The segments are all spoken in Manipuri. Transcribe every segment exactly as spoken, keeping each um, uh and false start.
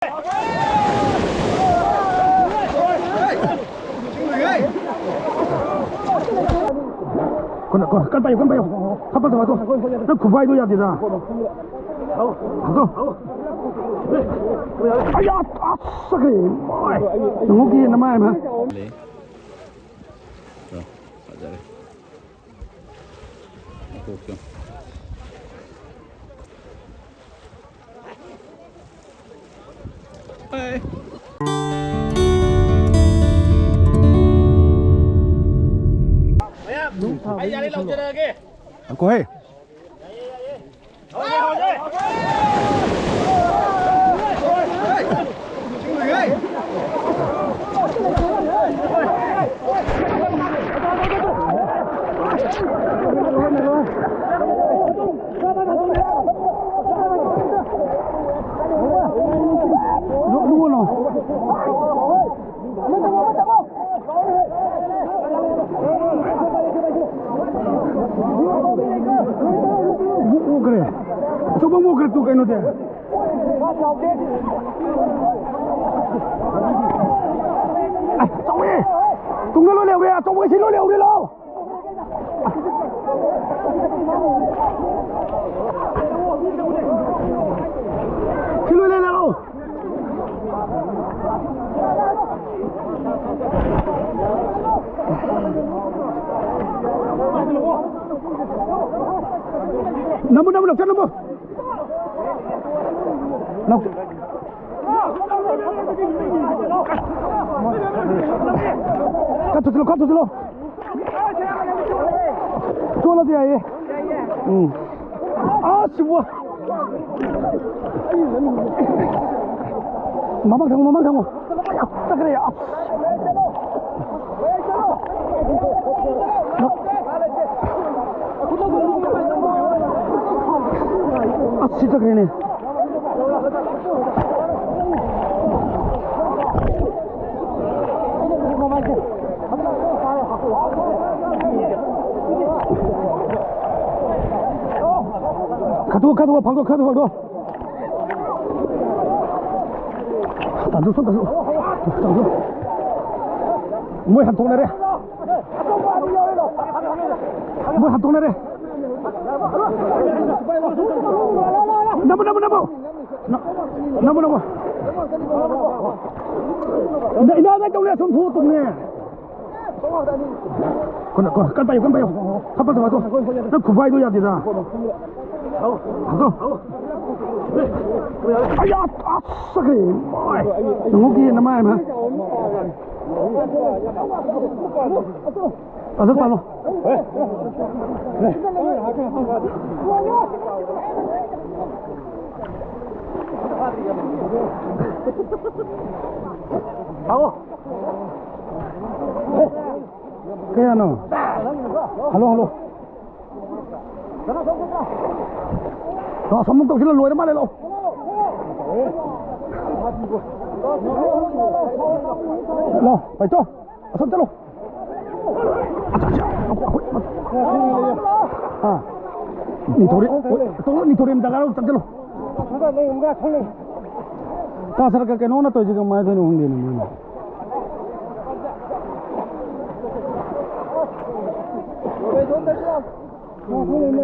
ꯀꯟ, ꯀꯟ, ꯀꯟ ꯄꯥꯏꯌꯨ, ꯀꯟ ꯄꯥꯏꯌꯨ꯫ ꯊꯞꯄ ꯇꯧꯕ ꯑꯗꯣ꯫ ꯅꯪ ꯈꯨꯕꯥꯏꯗꯣ ꯌꯥꯗꯦꯗ꯫ ꯑꯗꯣ꯫ ꯑꯌꯥ, ꯑꯁ, ꯆꯠꯈ꯭ꯔꯦ꯫ ꯃꯥꯏ꯫ ꯌꯦꯡꯉꯨ, ꯀꯦ ꯅꯃꯥꯏ ꯑꯃ꯫ ꯂꯩ꯫ ꯑꯗꯣ, ꯐꯖꯔꯦ꯫ ꯃꯀꯣꯛꯇꯣ꯫ ꯑꯩ ꯌꯥꯔꯦ, ꯂꯧꯖꯔꯛꯑꯒꯦ꯫ ꯉꯥꯏꯈꯣꯍꯦ꯫ ꯃꯨꯛꯈ꯭ꯔꯦ꯫ ꯑꯆꯧꯕ ꯃꯨꯛꯈ꯭ꯔꯦ ꯇꯨ ꯀꯩꯅꯣꯗꯤ꯫ ꯑꯁ, ꯆꯥꯎꯋꯦ꯫ ꯇꯨꯡꯗ ꯂꯣꯏ ꯂꯩꯍꯧꯔꯦ꯫ ꯑꯆꯧꯕ ꯁꯤ ꯂꯣꯏ ꯂꯩꯍꯧꯔꯦ꯫ ꯂꯥꯛꯑꯣ꯫ ꯁꯤ ꯂꯣꯏ ꯂꯩ, ꯂꯥꯛꯑꯣ꯫ ꯅꯝꯃꯨ, ꯅꯝꯃꯨ, ꯅꯝꯃꯨ, ꯅꯝꯃꯨ꯫ ꯅꯝꯃꯨ꯫ ꯀꯠ ꯊꯨꯆꯤꯜꯂꯣ, ꯀꯠ ꯊꯨꯆꯤꯜꯂꯣ꯫ ꯆꯣꯠꯂꯗꯤ ꯌꯥꯏꯌꯦ꯫ ꯎꯝ꯫ ꯑꯁ, ꯋꯥ꯫ ꯃꯃꯥꯡ ꯊꯝꯃꯣ, ꯃꯃꯥꯡ ꯊꯝꯃꯣ꯫ ꯆꯠꯈ꯭ꯔꯦ꯫ ꯑꯁ꯫ ꯑꯁ, ꯁꯤ ꯆꯠꯈ꯭ꯔꯦꯅꯦ꯫ ꯈꯠꯇꯣꯛ, ꯈꯠꯇꯣꯛ, ꯐꯥꯎꯗꯣꯛ, ꯈꯠꯇꯣꯛ, ꯐꯥꯎꯗꯣꯛ꯫ ꯑꯗꯨ ꯁꯣꯝꯗꯁꯨ꯫ ꯃꯣꯏ ꯍꯟꯇꯣꯛꯅꯔꯦ꯫ ꯃꯣꯏ ꯍꯟꯇꯣꯛꯅꯔꯦ꯫ ꯅꯝꯃꯣ, ꯅꯝꯃꯣ, ꯅꯝꯃꯣ꯫ ꯅ-, ꯅꯝꯃꯣ, ꯅꯝꯃꯣ꯫ ꯏꯅꯥꯎ, ꯏꯅꯥꯎ, ꯀꯩ ꯇꯧꯅꯤ? ꯑꯁꯨꯝ ꯊꯣꯛꯑ ꯇꯧꯅꯤ꯫ ꯀꯟ-, ꯀꯟ-, ꯀꯟ ꯄꯥꯏꯌꯨ, ꯀꯟ ꯄꯥꯏꯌꯨ꯫ ꯍꯥꯞꯄ ꯇꯧ, ꯍꯥꯞꯄ꯫ ꯅꯪ ꯈꯨꯕꯥꯏꯗꯣ ꯌꯥꯗꯦꯗ꯫ ꯍꯥꯞꯄꯣ꯫ ꯑꯌꯥ, ꯑꯁ, ꯀꯔꯤ? ꯃꯥꯏ꯫ ꯅꯉꯣꯛꯀꯤ ꯅꯃꯥꯏ ꯑꯃ꯫ ꯑꯗꯨ ꯄꯥꯜꯂꯣ꯫ ꯀꯌꯥꯅꯣ? Hello, hello. ꯂꯥꯛꯑꯣ, ꯑꯁꯣꯝ ꯑꯃꯨꯛ ꯇꯧꯁꯤꯜꯂ ꯂꯣꯏꯔ ꯃꯥꯜꯂꯦ, ꯂꯥꯛꯑꯣ꯫ ꯂꯥꯛꯑꯣ, ꯄꯥꯏꯊꯣ꯫ ꯑꯁꯣꯝ ꯆꯠꯂꯣ꯫ ꯑꯥ꯫ ꯅꯤꯡꯊꯧꯔꯦ-, ꯅꯤꯡꯊꯧꯔꯦꯝ ꯖꯒꯥꯗ ꯆꯪꯁꯤꯜꯂꯣ꯫ ꯇꯥ ꯁꯔꯛꯀ ꯀꯩꯅꯣꯅ ꯇꯧꯔꯤꯁꯦ ꯀꯃꯥꯏꯅ ꯇꯧꯔꯤꯅꯣ ꯈꯪꯗꯦꯅꯦ ꯃꯣꯏꯅ꯫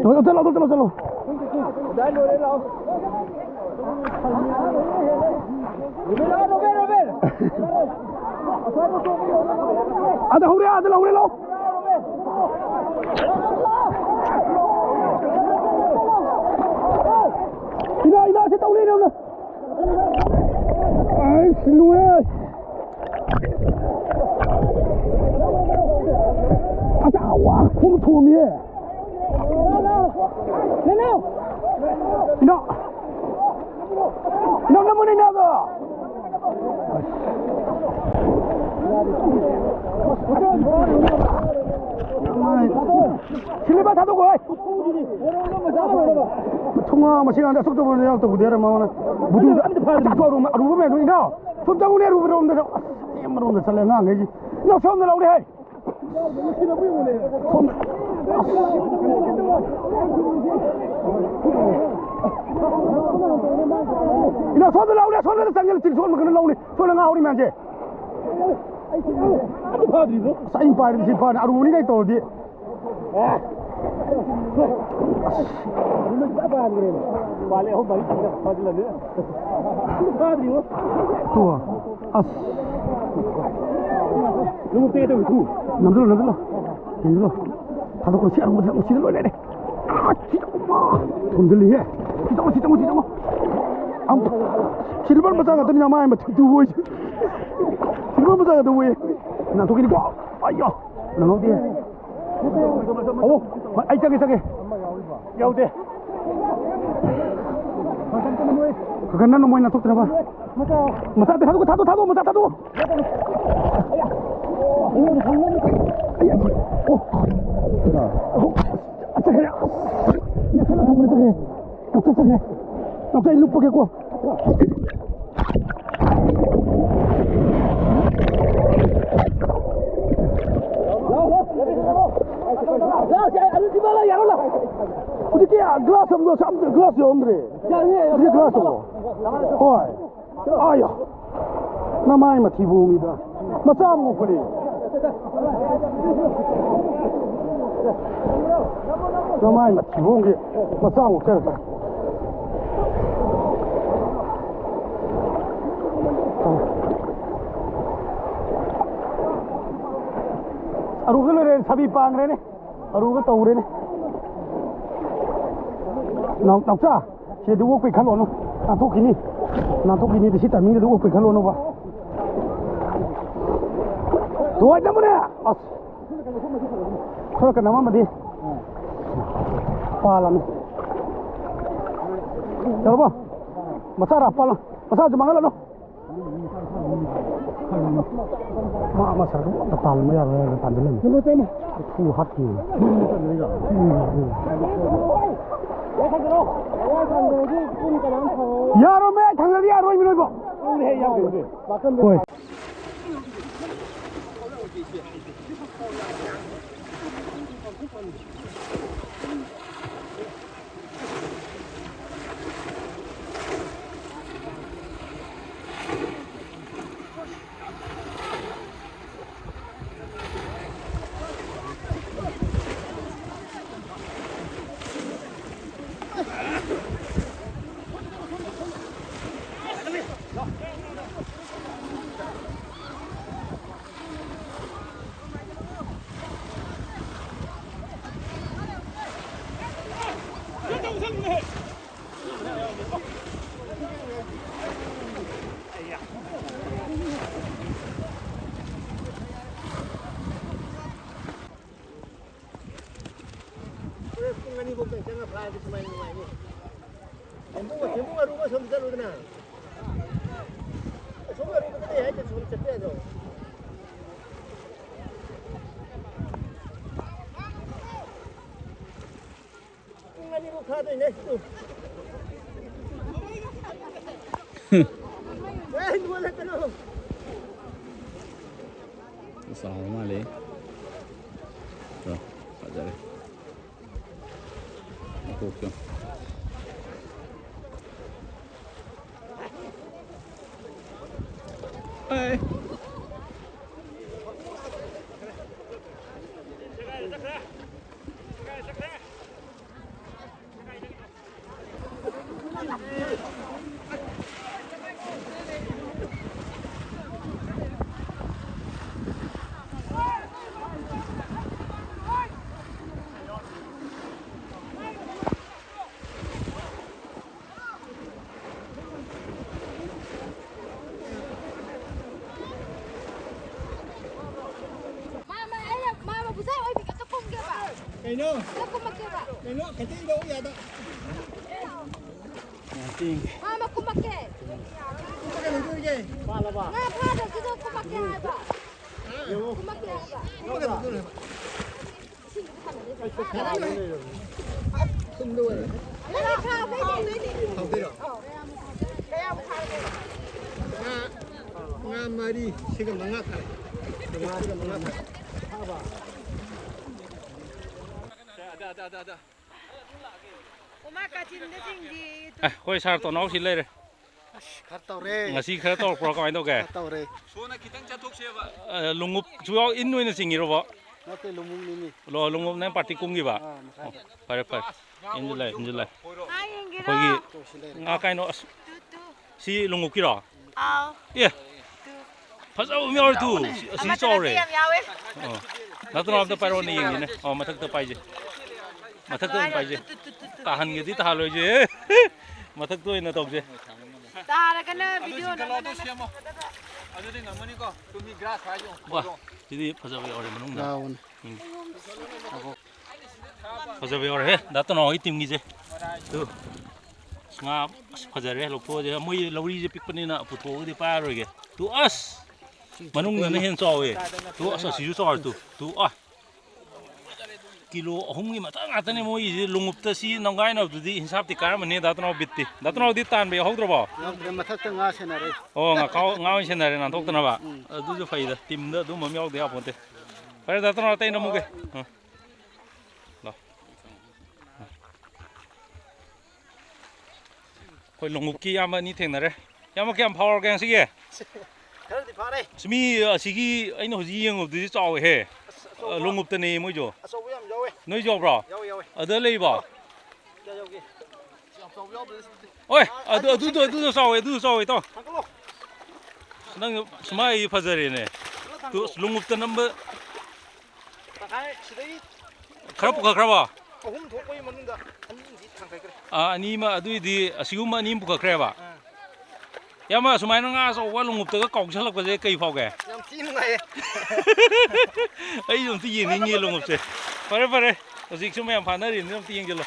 ꯆꯠꯂꯣ, ꯆꯠꯂꯣ, ꯆꯠꯂꯣ, ꯆꯠꯂꯣ꯫ ꯑꯗ ꯍꯧꯔꯦ, ꯑꯗ ꯍꯧꯔꯦ, ꯂꯥꯎ꯫ ꯏꯅꯥ, ꯏꯅꯥ, ꯁꯤ ꯇꯧꯔꯦ, ꯏꯅꯥ, ꯏꯅꯥ꯫ ꯑꯩꯁ, ꯂꯨꯍꯦ꯫ ꯑꯆꯥ, ꯋꯥ, ꯊꯨꯝ ꯊꯣꯝꯃꯤꯍꯦ꯫ ꯏꯅꯥꯎ! ꯏꯅꯥꯎ, ꯅꯃꯨꯅ ꯏꯅꯥꯎꯗꯣ! ꯁꯤꯂꯤꯕ ꯊꯥꯗꯣꯛꯈꯣ, ꯍꯩ! ꯊꯨꯡꯉꯥ ꯃꯁꯤ ꯉꯥꯡꯗ ꯑꯁꯨꯛ ꯇꯧꯕ ꯌꯥꯎ ꯇꯧꯕꯗꯤ ꯌꯥꯔꯝꯃꯣ꯫ ꯕꯨꯗꯨꯗ ꯑꯔꯨꯕ ꯃꯌꯥꯝꯗꯣ, ꯏꯅꯥꯎ! ꯁꯨꯝ ꯆꯪꯉꯨꯅꯦ, ꯑꯔꯨꯕꯔꯣꯝꯗ ꯆꯪ-, ꯑꯁ, ꯑꯔꯣꯝꯗ ꯆꯠꯂꯦ ꯑꯉꯥꯡꯈꯩꯁꯤ꯫ ꯏꯅꯥꯎ, ꯁꯣꯝꯗ ꯂꯥꯎꯅꯦ, ꯍꯩ! ꯁꯣꯝꯗ꯫ ꯏꯅꯥꯎ, ꯁꯣꯝꯗ ꯂꯥꯎꯅꯦ, ꯁꯣꯝꯗ ꯆꯪꯁꯤꯜꯂ ꯆꯤꯡ ꯁꯣꯟꯕ ꯀꯩꯅꯣ ꯂꯧꯅꯤ꯫ ꯁꯣꯝꯗ ꯉꯥ ꯍꯧꯔꯤ ꯃꯌꯥꯝꯁꯦ꯫ ꯑꯁ, ꯑꯩꯅ ꯄꯥꯏꯔꯤꯕꯁꯤ ꯐꯥꯅꯤ, ꯑꯔꯨꯕꯅꯤ ꯀꯩ ꯇꯧꯔꯗꯤ꯫ ꯄꯥꯜꯂꯦ, ꯑꯍꯨꯝ ꯃꯔꯤ ꯐꯥꯖꯤꯜꯂꯝꯃꯦ꯫ ꯐꯥꯗ꯭ꯔꯤꯕꯣ? ꯇꯣ꯫ ꯑꯁ꯫ ꯅꯪ ꯇꯦꯛꯑꯦ ꯇꯧꯏ, ꯊꯨ꯫ ꯅꯝꯁꯤꯜꯂꯣ, ꯅꯝꯁꯤꯜꯂꯣ꯫ ꯅꯝꯁꯤꯜꯂꯣ꯫ ꯊꯥꯗꯣꯛꯈ꯭ꯔꯣ, ꯁꯤ ꯑꯔꯨꯕ ꯊꯕꯛ, ꯁꯤꯗ ꯂꯣꯏ ꯂꯩꯔꯦ꯫ ꯑꯥ, ꯁꯤ ꯆꯪꯉꯣ꯫ ꯊꯣꯝꯖꯤꯜꯂꯤꯍꯦ꯫ ꯁꯤ ꯆꯪꯉꯣ, ꯁꯤ ꯆꯪꯉꯣ, ꯁꯤ ꯆꯪꯉꯣ꯫ ꯑꯝ, ꯁꯤꯜꯚꯔ ꯃꯆꯥ ꯉꯥꯛꯇꯅꯤ, ꯅꯃꯥꯏ ꯃꯊꯤꯗꯨ ꯑꯣꯏ꯫ ꯁꯤꯜꯚꯔ ꯃꯆꯥ ꯉꯥꯛꯇ ꯑꯣꯏ꯫ ꯅꯥꯟꯊꯣꯛꯈꯤꯅꯤꯀꯣ꯫ ꯑꯌꯥ, ꯅꯪꯍꯧꯗꯦ꯫ ꯑꯣ, ꯑꯩ ꯆꯪꯒꯦ, ꯆꯪꯒꯦ꯫ ꯌꯥꯎꯗꯦ꯫ ꯈꯔ ꯈꯔ ꯅꯝꯃꯣ, ꯃꯣꯏ ꯅꯥꯟꯊꯣꯛꯇꯅꯕ꯫ ꯃꯆꯥ ꯊꯥꯗꯣꯛꯑꯣ, ꯊꯥꯗꯣꯛꯑꯣ, ꯊꯥꯗꯣꯛꯑꯣ, ꯃꯆꯥ ꯊꯥꯗꯣꯛꯑꯣ꯫ ꯑꯌꯥ꯫ ꯑꯣ꯫ ꯑꯣ꯫ ꯆꯠꯈ꯭ꯔꯦ꯫ ꯅꯥꯀꯟꯗ ꯊꯝꯕꯅꯦ, ꯆꯠꯈ꯭ꯔꯦ꯫ ꯇꯣꯛꯇ ꯆꯠꯈ꯭ꯔꯦ꯫ ꯇꯣꯛꯇ ꯑꯩ ꯂꯨꯞꯄꯒꯦꯀꯣ꯫ ꯍꯧꯖꯤꯛꯀꯤ ꯒ꯭ꯂꯥꯁ ꯑꯃꯗꯣ, ꯁꯥꯝ-, ꯒ꯭ꯂꯥꯁ ꯌꯥꯎꯔꯝꯗ꯭ꯔꯦ꯫ ꯍꯧꯖꯤꯛ ꯒ꯭ꯂꯥꯁ ꯇꯧꯔꯣ꯫ ꯍꯣꯏ꯫ ꯑꯌꯥ! ꯅꯃꯥꯏ ꯃꯊꯤꯕꯣꯡꯅꯤꯗ꯫ ꯃꯆꯥ ꯑꯃ ꯉꯣꯛꯄꯅꯤ꯫ ꯅꯃꯥꯏ ꯃꯊꯤꯕꯣꯡꯒꯤ ꯃꯆꯥ ꯑꯃ ꯉꯣꯛꯆꯔꯛꯀꯅꯤ꯫ ꯑꯔꯨꯕꯗ ꯂꯣꯏꯔꯦ, ꯁꯥꯕꯤ ꯄꯥꯡꯈ꯭ꯔꯦꯅꯦ꯫ ꯑꯔꯨꯕ ꯇꯧꯔꯦꯅꯦ꯫ ꯅꯥꯎ-, ꯅꯥꯎꯆꯥ, ꯁꯤꯗ ꯑꯣꯛꯄꯩ ꯈꯜꯂꯣꯅꯨ꯫ ꯅꯥꯟꯊꯣꯛꯈꯤꯅꯤ꯫ ꯅꯥꯟꯊꯣꯛꯈꯤꯅꯤꯗꯤ ꯁꯤ timing ꯗꯨꯗ ꯑꯣꯛꯄꯩ ꯈꯜꯂꯣꯅꯨꯕ꯫ ꯊꯣꯏꯗꯕꯅꯦ꯫ ꯑꯁ꯫ ꯈꯔ ꯀꯟꯅ ꯅꯝꯃꯝꯃꯗꯤ꯫ ꯄꯥꯜꯂꯅꯤ꯫ ꯌꯥꯔꯕꯣ? ꯃꯆꯥꯔꯥ ꯄꯥꯜꯂꯣ꯫ ꯃꯆꯥꯁꯨ ꯃꯥꯡꯍꯜꯂꯅꯨ꯫ ꯃꯥ ꯃꯁꯥꯗ ꯑꯝꯇ ꯇꯥꯜꯂꯝꯕ ꯌꯥꯔꯣꯏ ꯍꯥꯏꯔꯒ ꯇꯥꯟꯁꯤꯜꯂꯝꯃꯤ꯫ ꯊꯨ ꯍꯥꯠꯈꯤꯕꯅꯤ꯫ ꯌꯥꯔꯣꯏꯃꯦ, ꯑꯩ ꯊꯥꯡꯅꯗꯤ ꯌꯥꯔꯣꯏꯃꯤ ꯅꯣꯏꯕꯣ꯫ ꯍꯣꯏ꯫ ꯍꯣꯔꯦꯟ ꯄꯨꯡ ꯑꯅꯤ ꯐꯥꯎ ꯆꯪꯉ ꯐꯥꯔꯗꯤ ꯀꯃꯥꯏꯅ ꯅꯨꯡꯉꯥꯏꯅꯤ? ꯊꯦꯡꯕꯨꯡ, ꯊꯦꯡꯕꯨꯡ ꯑꯔꯨꯕ ꯁꯣꯝꯗ ꯆꯠꯂꯨꯗꯅ꯫ ꯑꯁꯣꯝ ꯑꯔꯨꯕꯗ ꯂꯩ ꯍꯥꯏꯗꯦ, ꯁꯣꯝ ꯆꯠꯄ ꯌꯥꯗ꯭ꯔꯣ? ꯄꯨꯡ ꯑꯅꯤꯃꯨꯛ ꯐꯥꯗꯣꯏꯅꯦ꯫ ꯑꯦ, ꯅꯣꯜꯂꯛꯀꯅꯨ꯫ ꯆꯥꯎꯕ ꯃꯥꯜꯂꯦ꯫ ꯑꯗꯣ, ꯐꯖꯔꯦ꯫ ꯃꯀꯣꯛꯇꯣ꯫ ꯑꯦ꯫ ꯃꯥꯃ, ꯑꯩꯅ ꯃꯥꯃ ꯕꯨꯖꯥ ꯑꯣꯏꯕꯤꯒꯦ, ꯑꯝꯇ ꯀꯨꯝꯒꯦꯕ꯫ ꯀꯩꯅꯣ? ꯑꯝꯇ ꯀꯨꯝꯃꯛꯀꯦꯕ꯫ ꯀꯩꯅꯣ? ꯈꯤꯇꯪ ꯂꯧ ꯌꯥꯗ꯫ ꯃꯥꯃ, ꯀꯨꯝꯃꯛꯀꯦ꯫ ꯄꯥꯜꯂꯕ? ꯉꯥ ꯐꯥꯗꯕꯗꯨꯗ ꯀꯨꯝꯃꯛꯀꯦ ꯍꯥꯏꯕ꯫ ꯀꯨꯝꯃꯛꯀꯦ ꯍꯥꯏꯕ꯫ ꯀꯨꯝꯃꯛꯀꯦ꯫ ꯍꯥꯎꯗꯣꯏꯔꯣ? ꯉꯥ, ꯉꯥ ꯃꯔꯤ, ꯁꯤꯒ ꯃꯉꯥ ꯇꯥꯔꯦ꯫ ꯁꯤꯒ ꯃꯉꯥ ꯇꯥꯔꯦ꯫ ꯑꯦ, ꯑꯩꯈꯣꯏ ꯁꯥꯔ ꯇꯣꯅꯥꯎ ꯁꯤ ꯂꯩꯔꯦ꯫ ꯑꯁ, ꯈꯔ ꯇꯧꯔꯦ꯫ ꯉꯁꯤ ꯈꯔ ꯇꯧꯔꯛꯄ꯭ꯔꯣ? ꯀꯃꯥꯏꯅ ꯇꯧꯒꯦ? ꯈꯔ ꯇꯧꯔꯦ꯫ ꯁꯣꯅ ꯈꯤꯇꯪ ꯆꯠꯊꯣꯛꯁꯦꯕ꯫ ꯑ, ꯂꯣꯡꯎꯞꯁꯨ ꯌꯥꯎ-, ꯏꯟ ꯑꯣꯏꯅ ꯆꯤꯡꯉꯤꯔꯣꯕ? ꯅꯠꯇꯦ, ꯂꯣꯡꯎꯞꯅꯤꯅꯦ꯫ ꯂꯣ-, ꯂꯣꯡꯎꯞ ꯅꯪ ꯄꯥꯔꯇꯤ ꯀꯨꯝꯈꯤꯕ? ꯑꯥ, ꯃꯈꯥꯗ꯫ ꯑꯣ, ꯐꯔꯦ, ꯐꯔꯦ꯫ ꯏꯟꯁꯨ ꯂꯩ, ꯏꯟꯁꯨ ꯂꯩ꯫ ꯑꯩꯈꯣꯏꯒꯤ ꯇꯣ, ꯁꯤ ꯂꯩꯔꯦ꯫ ꯉꯥ ꯀꯥꯏꯅꯣ? ꯑꯁ, ꯁꯤ ꯂꯣꯡꯎꯞꯀꯤꯔꯣ? ꯑꯥꯎ꯫ ꯑꯦ, ꯐꯖꯕ ꯑꯃ ꯌꯥꯎꯔꯦ ꯇꯨ꯫ ꯑꯁꯤ, ꯑꯁꯤ ꯑꯃꯠꯇ ꯆꯥꯎꯔꯦ꯫ ꯅꯠꯇꯦ, ꯌꯥꯝ ꯌꯥꯎꯋꯦ꯫ ꯑꯣ, ꯅꯠꯇ꯭ꯔꯣ? ꯑꯝꯇ ꯄꯥꯏꯔꯛꯑꯣꯅꯦ, ꯌꯦꯡꯒꯦꯅꯦ꯫ ꯑꯣ, ꯃꯊꯛꯇ ꯄꯥꯏꯁꯦ꯫ ꯃꯊꯛꯇ ꯑꯣꯏꯅ ꯄꯥꯏꯁꯦ꯫ ꯇꯥꯍꯟꯒꯦꯗꯤ ꯇꯥꯍꯜꯂꯣꯏꯁꯦ꯫ ꯃꯊꯛꯇ ꯑꯣꯏꯅ ꯇꯧꯁꯦ꯫ ꯇꯥꯔꯒꯅ ꯚꯤꯗꯤꯑꯣ ꯅꯝꯃꯒ ꯁꯦꯝꯃꯣ꯫ ꯑꯗꯨꯗꯤ ꯉꯝꯃꯅꯤꯀꯣ꯫ ꯇꯨ ꯃꯤ ꯒ꯭ꯔꯥꯁ ꯍꯥꯏꯁꯦ꯫ ꯋꯥ, ꯁꯤꯗꯤ ꯐꯖꯕ ꯌꯥꯎꯔꯦ ꯃꯅꯨꯡꯗ꯫ ꯌꯥꯎꯕꯅꯦ꯫ ꯎꯝ꯫ ꯐꯖꯕ ꯌꯥꯎꯔꯦꯍꯦ, ꯗꯥ ꯇꯅꯥꯎ ꯍꯣꯏ ꯇꯤꯝꯒꯤꯁꯦ꯫ ꯇꯨ꯫ ꯑꯁ, ꯉꯥ, ꯑꯁ, ꯐꯖꯔꯦ, ꯂꯧꯊꯣꯛꯑꯁꯦ꯫ ꯃꯣꯏ ꯂꯧꯔꯤꯁꯦ ꯄꯤꯛꯄꯅꯤꯅ ꯄꯨꯊꯣꯛꯑꯒꯗꯤ ꯄꯥꯏꯔꯔꯣꯏꯒꯦ꯫ ꯇꯨ, ꯑꯁ! ꯃꯅꯨꯡꯗꯅ ꯍꯦꯟꯅ ꯆꯥꯎꯋꯦ꯫ ꯇꯨ, ꯑꯁ, ꯑꯁꯤꯁꯨ ꯆꯥꯎꯔꯦ, ꯇꯨ꯫ ꯇꯨ, ꯑ꯫ ꯀꯤꯂꯣ ꯑꯍꯨꯝꯒꯤ ꯃꯊꯛ ꯉꯥꯛꯇꯅꯦ ꯃꯣꯏꯒꯤꯁꯦ꯫ ꯂꯣꯡꯎꯞꯇ ꯁꯤ ꯅꯝꯒꯥꯏꯅꯕꯗꯨꯗꯤ ꯍꯤꯟꯁꯥꯞꯇꯤ ꯀꯥꯔꯝꯃꯅꯤ, ꯗꯥ ꯇꯅꯥꯎ ꯕꯤꯠꯇꯤ꯫ ꯗꯥ ꯇꯅꯥꯎꯗꯤ ꯇꯥꯟꯕ ꯌꯥꯎꯍꯧꯗ꯭ꯔꯕꯣ? ꯌꯥꯎꯗ꯭ꯔꯦ, ꯃꯊꯛꯇ ꯉꯥ ꯁꯦꯟꯅꯔꯦ꯫ ꯑꯣ, ꯉꯥꯈꯥꯎ, ꯉꯥ ꯑꯣꯏꯅ ꯁꯦꯟꯅꯔꯦ ꯅꯥꯟꯊꯣꯛꯇꯅꯕ꯫ ꯎꯝ꯫ ꯑꯗꯨꯁꯨ ꯐꯩꯗ, ꯇꯤꯝꯗ ꯑꯗꯨꯝꯕ ꯑꯃ ꯌꯥꯎꯗ ꯌꯥꯄꯣꯟꯇꯦ꯫ ꯐꯔꯦ, ꯗꯥ ꯇꯅꯥꯎ, ꯑꯇꯩ ꯅꯝꯃꯨꯒꯦ꯫ ꯑ꯫ ꯂꯥꯎ꯫ ꯑꯩꯈꯣꯏ ꯂꯣꯡꯎꯞꯀꯤ ꯏꯌꯥꯝꯕ ꯑꯅꯤ ꯊꯦꯡꯅꯔꯦ꯫ ꯏꯌꯥꯝꯕ, ꯀꯌꯥꯝ ꯐꯥꯍꯧꯔꯒꯦ ꯉꯁꯤꯒꯤ? ꯈꯔꯗꯤ ꯐꯥꯔꯦ꯫ ꯑꯁ, ꯃꯤ ꯑꯁꯤꯒꯤ ꯑꯩꯅ ꯍꯧꯖꯤꯛ ꯌꯦꯡꯉꯨꯕꯗꯨꯗꯤ ꯆꯥꯎꯋꯦꯍꯦ꯫ ꯑꯁ, ꯑꯆꯧꯕ, ꯂꯣꯡꯎꯞꯇꯅꯦ ꯃꯣꯏꯁꯨ꯫ ꯑꯆꯧꯕ ꯌꯥꯝ ꯌꯥꯎꯋꯦ꯫ ꯅꯣꯏꯁꯨ ꯌꯥꯎꯕ꯭ꯔꯣ? ꯌꯥꯎꯋꯦ, ꯌꯥꯎꯋꯦ꯫ ꯑꯗ ꯂꯩꯕꯣ? ꯀꯌꯥ ꯌꯥꯎꯒꯦ? ꯌꯥꯝ ꯆꯥꯎꯕ ꯌꯥꯎꯗ꯭ꯔꯦ ꯁꯤꯗꯤ꯫ ꯑꯣꯏ, ꯑꯗꯨ, ꯑꯗꯨꯗꯣ, ꯑꯗꯨꯗꯣ ꯆꯥꯎꯋꯦ, ꯑꯗꯨꯗꯣ ꯆꯥꯎꯋꯦ, ꯏꯇꯥꯎ꯫ ꯊꯥꯡꯒꯠꯂꯣ꯫ ꯅꯪ ꯁꯨꯃꯥꯏ ꯐꯖꯔꯦꯅꯦ꯫ ꯇꯨ, ꯂꯣꯡꯎꯞꯇ ꯅꯝꯕ꯫ ꯇꯪꯈꯥꯏ ꯁꯤꯗꯒꯤ ꯈꯔ ꯄꯨꯈꯠꯈ꯭ꯔꯕꯣ? ꯑꯍꯨꯝ ꯊꯣꯛꯄꯒꯤ ꯃꯅꯨꯡꯗ ꯑꯅꯤꯗꯤ ꯊꯥꯡꯒꯠꯈ꯭ꯔꯦ꯫ ꯑꯥ, ꯑꯅꯤ ꯑꯃ, ꯑꯗꯨꯏꯗꯤ ꯑꯁꯤꯒꯨꯝꯕ ꯑꯅꯤ ꯑꯃ ꯄꯨꯈꯠꯈ꯭ꯔꯦꯕ? ꯑꯥ꯫ ꯏꯌꯥꯝꯕ, ꯁꯨꯃꯥꯏꯅ ꯉꯥ ꯑꯆꯧꯕ ꯂꯣꯡꯎꯞꯇꯒ ꯀꯥꯎꯁꯜꯂꯛꯄꯁꯦ ꯀꯩ ꯐꯥꯎꯒꯦ? ꯌꯥꯝ ꯊꯤ ꯅꯨꯡꯉꯥꯏꯌꯦ꯫ ꯑꯩꯁꯨ ꯑꯝꯇ ꯌꯦꯡꯅꯤꯡꯉꯤꯌꯦ ꯂꯣꯡꯎꯞꯁꯦ꯫ ꯐꯔꯦ, ꯐꯔꯦ, ꯍꯧꯖꯤꯛꯁꯨ ꯃꯌꯥꯝ ꯐꯥꯅꯔꯤꯕꯅꯤꯅ ꯑꯝꯇ ꯌꯦꯡꯁꯤꯜꯂꯣ꯫